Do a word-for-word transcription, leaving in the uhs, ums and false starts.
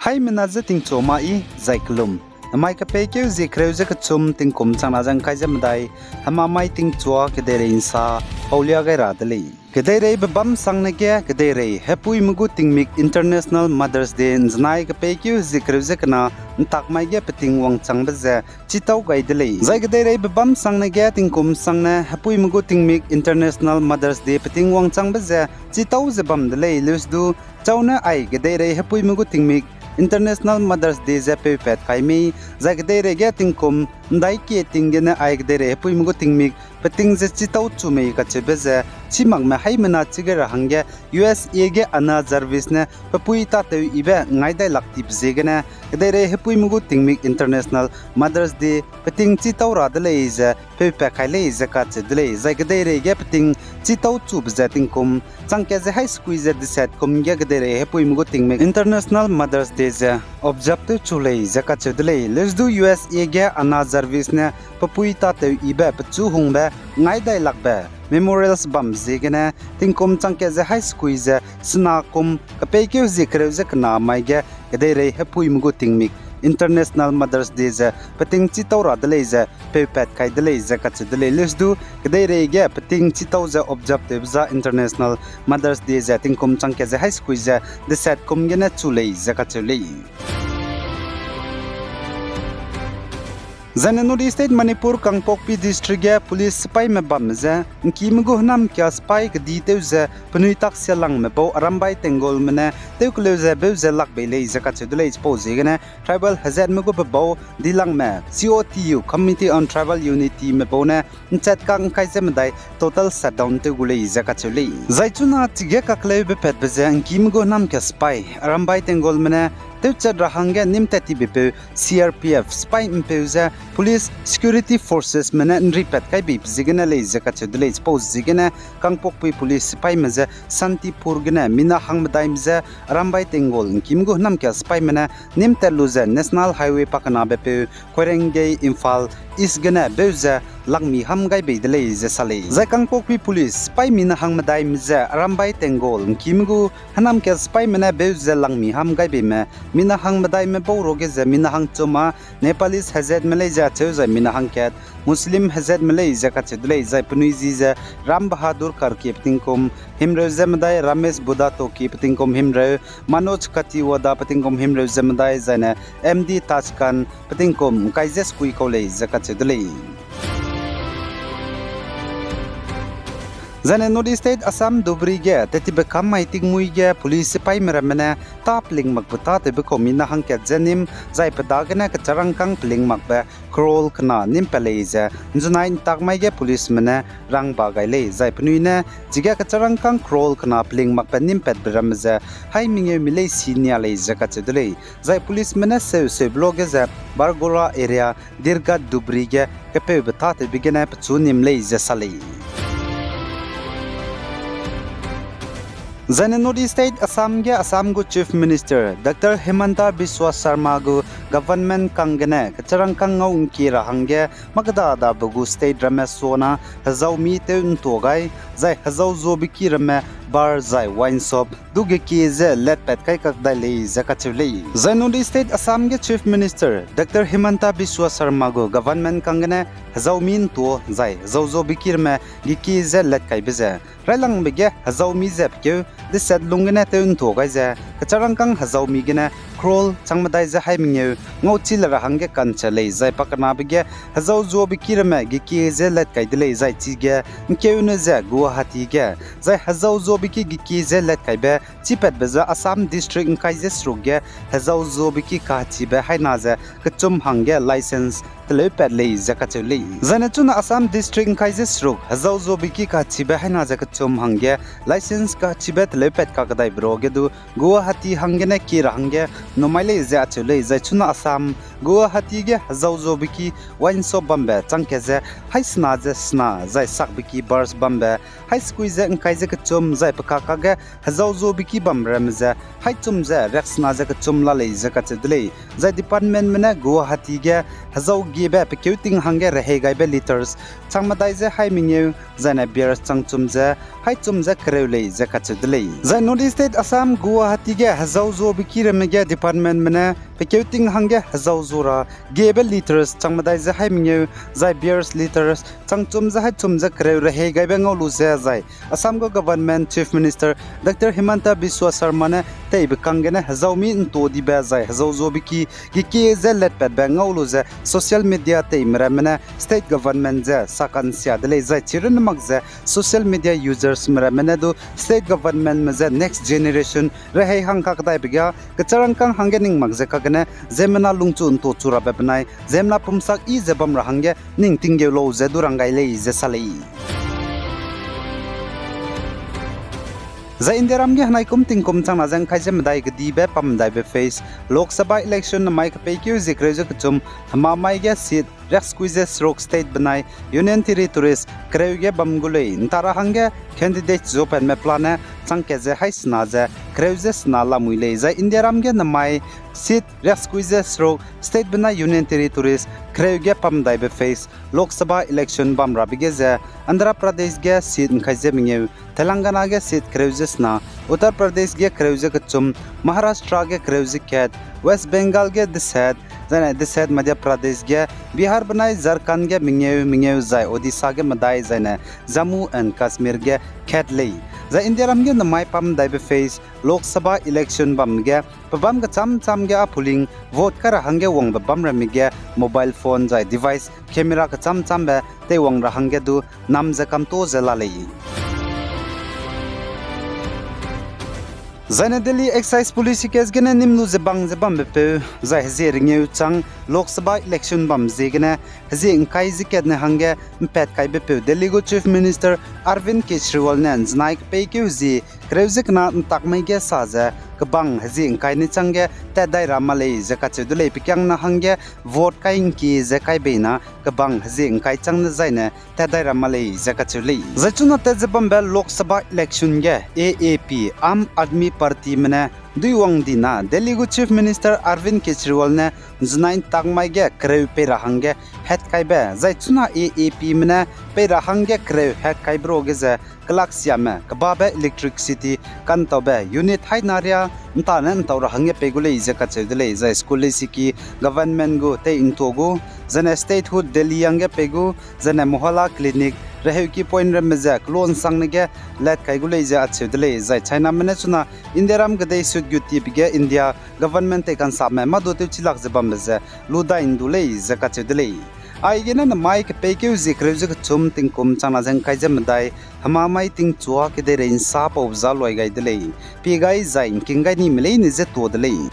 Haimena je tingchua ma i, zai kelum. Namai kepeikeu zie kereu ze kechum tingkum changna ze ngkai ze medai, hema mai tingchua kedeirei nsa paulia gai ra de lei. Kedeireibe bam sangne ge kedeirei hepuime gu tingmik International Mother's Day nzenai kepeikeu zie kereu ze kena ntak mai ge peting wangchangbe ze chitau gai de lei. Zai kedeireibe bam sangne ge tingkum sangne hepuime gu tingmik International Mother's Day peting wangchangbe ze chitau ze bam de lei. Leusdu chaune ai kedeirei hepuime gu tingmik International Mother's Day ze peupat kai mei, zai kedeirei ge tingkum ndai kie ting gene ai kedeirei hepuime gu tingmik peting ze chitau chu mei kacheube ze chimakme haimena chige ra hangge U S A ge Anna Jarvis ne pepui tatew ibe ngai dai lak tibe ziegene kedeirei hepuime gu tingmik International Mother's Day peting chitau ra de lei ze peupat kai lei ze kacheu de lei. Zai kedeirei ge peting chitau chube ze tingkum changkat ze hai sekui ze deset kum ge kedeirei hepuime gu tingmik International Mother's Day ze observe tew chu lei ze kacheu de lei. Leusdu U S A ge Anna Jarvis ne pepui tatew ibe pechu hungbe ngai dai lakbe memorials bam ziegene tingkum changkat ze hai sekui ze sena kum kepeikeu zie kereu ze kena mai ge kedeirei hepuime gu tingmik International Mother's Day ze peting chitau ra de lei ze peupat kai de lei ze kacheu de lei. Leusdu kedeirei ge peting chitau ze observe tewbe za International Mother's Day ze tingkum changkat ze hai sekui ze deset kum gene chu lei ze kacheu lei. Zaine North East State Manipur Kangpokpi District ge police sipaime bamme ze ngkime gu hênam kia sipai kedi tew ze penui tak sialangme bau Arambai Tenggolme ne tewkeleu ze beu ze lak bei lei ze kacheu de lei. Chipau ziegene tribal hezatme gu pe bau dilangme C O T U, Committee on Tribal Unity me bau ne nchat kak ngkai ze medai total shutdown tew gu lei ze kacheu lei. Zai chuna chige kakleube patbe ze ngkime gu hênam kia sipai Arambai Tenggolme ne tewchat ra hangge nîm tat tibepeu C R P F sipai mpeu ze police security forcesme ne nripat kai beibe ziegene lei ze kacheu de lei. Chipau ziegene Kangpokpi police sipaime ze Santipur gene mina hangmedaime ze Arambai Tenggol ngkime gu hênam kia sipaime ne nîm tat lu ze National Highway pakenabepeu Koirengei Imphal East gene beu ze langmi ham gai bei de lei ze sa lei. Zai Kangpokpi police sipai mina hangmedaime ze Arambai Tenggol ngkime gu hênam kia sipaime ne beu ze langmi ham gai beime mina hangmedaime bau ruage ze mina hangchum â Nepalese hezatme lei ze acheu zai mina hangkat Muslim hezatme lei ze kacheu de lei. Zai penui ji ze Ram Bahadur Karke pe tingkum himreu ze medai, Ramesh Buddha Toki pe tingkum himreu, Manoj Katiwada pe tingkum himreu ze medai, zaine M D Taj Khan pe tingkum ngkai ze sekui kau lei ze kacheu de lei. Zaine North East State Assam Dhubri ge tettibe kam mai tingmuî ge police sipaime ramme ne tâ peling makbe tâtewbe kau mina hangkat ze nîm, zai pe dagene kecharangkâng peling makbe crore kena nîm pat lei ze nzenai ntak mai ge policeme ne rangba gai lei. Zai penui ne chige kecharangkâng crore kena peling makbe nîm patbe ramme ze hai mengeu mi lei si nia lei ze kacheu de lei. Zai policeme ne seu seube luage ze Bargora area, Dirgat Dhubri ge kepeube tâtewbe gene pechu nîm lei ze sa lei. Zaine North East State Assam ge Assam gu Chief Minister Doctor Himanta Biswa Sarma gu government kang gene kecharangkâng ngau ngkie ra hangge makdadabe gu state ramme suana hezaumi tew ntua gai, zai hezau zuabeki ramme bar zai wine shop du gekie ze letpat kai kak dai lei ze kacheu lei. Zai North East State Assam ge Chief Minister Doctor Himanta Biswa Sarma gu government kang gene hezaumi ntua zai hezau zuabeki ramme gekie ze let kaibe ze railangbe ge hezaumi ze pekeu deset lung gene tew ntua gai ze kecharangkâng hezaumi gene crore chang medai ze hai mengeu ngauchi le ra hangge ka'nchâ lei. Zai pakenabe ge hezau zuabeki ramme gekie ze let kai de lei. Zai chige ngkeune ze Guwahati ge, zai hezau zuabeki gekie ze let kaibe chipatbe ze Assam district ngkai ze seruk ge hezau zuabeki kachibe haina ze kechum hangge licence teleupat lei ze kacheu lei. Zaine chuna Assam district ngkai ze seruk hezau zuabeki kachibe haina ze kechum hangge licence kachibe teleupat kakdaibe ruage du Guwahati hanggene kie ra hangge numai lei ze acheu lei. Zai chuna Assam Guwahati ge hezau zuabeki wine shop bambe chang kat ze haî sena ze sena, zai sakbeki bars bambe haî sekui ze ngkai ze kechum, zai pekakak ge hezau zuabeki bamramme ze haî chum ze riaksena ze kechum la lei ze kacheu de lei. Zai departmentme ne Guwahati ge hezau giebe pekeu ting hangge rehei gaibe litres changmedai ze haî mengeu, zaine beers changchum ze haî chum ze kereu lei ze kacheu de lei. Zai North East State Assam Guwahati ge hezau zuabeki ramme ge departmentme ne pekeu ting hangge hezau zu ra giebe litres changmedai ze haî mengeu, zai beers litres changchum ze haî chum ze kereu rehei gaibe ngau lu ze zai Assam gu Government Chief Minister Doctor Himanta Biswa Sarma ne teibe kang gene hezau mi nto dibe zai hezau zuabeki gekie ze letpatbe ngau lu ze social media teime ramme ne state government ze sakansia de lei. Zai chirunne mak ze social media usersme ramme ne du state governmentme ze next generation rehei hang kakdaibe ge kecharangkâng hangge ning mak ze kagene ziemmena lungchu nto chu rabe benai ziemmena pumsak yi ze bam ra hangge ning tinggeu lau ze du rang gai lei ze sa lei. Zai Indiaram ge henai kum tingkum changna ze ngkai ze medai kedibe pamdaibe phase Lok Sabha election namai kepeikeu zie kereu ze kechum hemamai ge seat riaksekui ze seruk state benai Union Territories kereu ge bam gu lei. Nta ra hangge candidate zuapatme pelane chang kat ze haî sena ze kereu ze sena lamui lei. Zai Indiaram ge namai seat riaksekui ze seruk state benai Union Territories kereu ge pamdaibe phase Lok Sabha election bam rabe ge ze Andhra Pradesh ge seat ngkai ze mengeu, Telangana ge seat kereu ze sena, Uttar Pradesh ge kereu ze kechum, Maharashtra ge kereu ze kat, West Bengal ge deset, zaine deset Madhya Pradesh ge, Bihar benai Jharkhand ge mengeu mengeu zai Odisha ge medai zaine Jammu and Kashmir ge kat lei. Zai Indiaram ge namai pamdaibe phase Lok Sabha election bam ge pebâm kechâm châm ge a polling vote kai ra hangge wangbe bam ramme ge mobile phone zai device camera kechâm châmbe teiwang ra hangge du nam ze kamto ze la lei. Zaine Delhi Excise Police case gene nîm lu ze bang ze bambepeu, zai hezie rengeu chang Lok Sabha election bam ziegene hezie ngkai ze katne hangge mpat kaibepeu Delhi gu Chief Minister Arvind Kejriwal ne nzenai kepeikeu zie kereu ze kena ntak mai ge sa ze kebang hezie ngkai ne changge tat dai ra ma lei ze kacheu de lei. Pekiangna hangge vote kai ngkie ze kai bei na kebang hezie ngkai chang ne zaine tat dai ra ma lei ze kacheu lei. Zai chuna tat ze bambe Lok Sabha election ge A A P, Aam Aadmi Partyme ne duiwang di na Delhi gu Chief Minister Arvind Kejriwal ne nzenai ntak mai ge kereu pei ra hangge hat kaibe, zai chuna A A Pme ne pei ra hangge kereu hat kaibe ruage ze kelaksiame kebabe electricity kantaube unit haî naria ntane ntau ra hangge pei gu lei ze kacheu de lei. Zai school lesiki government gu tei ntua gu, zaine statehood Delhi hangge pei gu, zaine mohalla clinic reheuki point ramme ze keloa nsangne ge lat kai gu lei ze acheu de lei. Zai Chiname ne chuna Indiaram kedei sut gu tibe ge India government tei kansame mâ du tewchi lak ze bambe ze lu dai ndu lei ze kacheu de lei. Aigene namai kepeikeu zie kereu ze kechum tingkum changna ze ngkai ze medai hemamai tingchua kedeirei nsa pau za luai gai de lei. Pie gai zai ngking gai nime leine je tuâ de lei.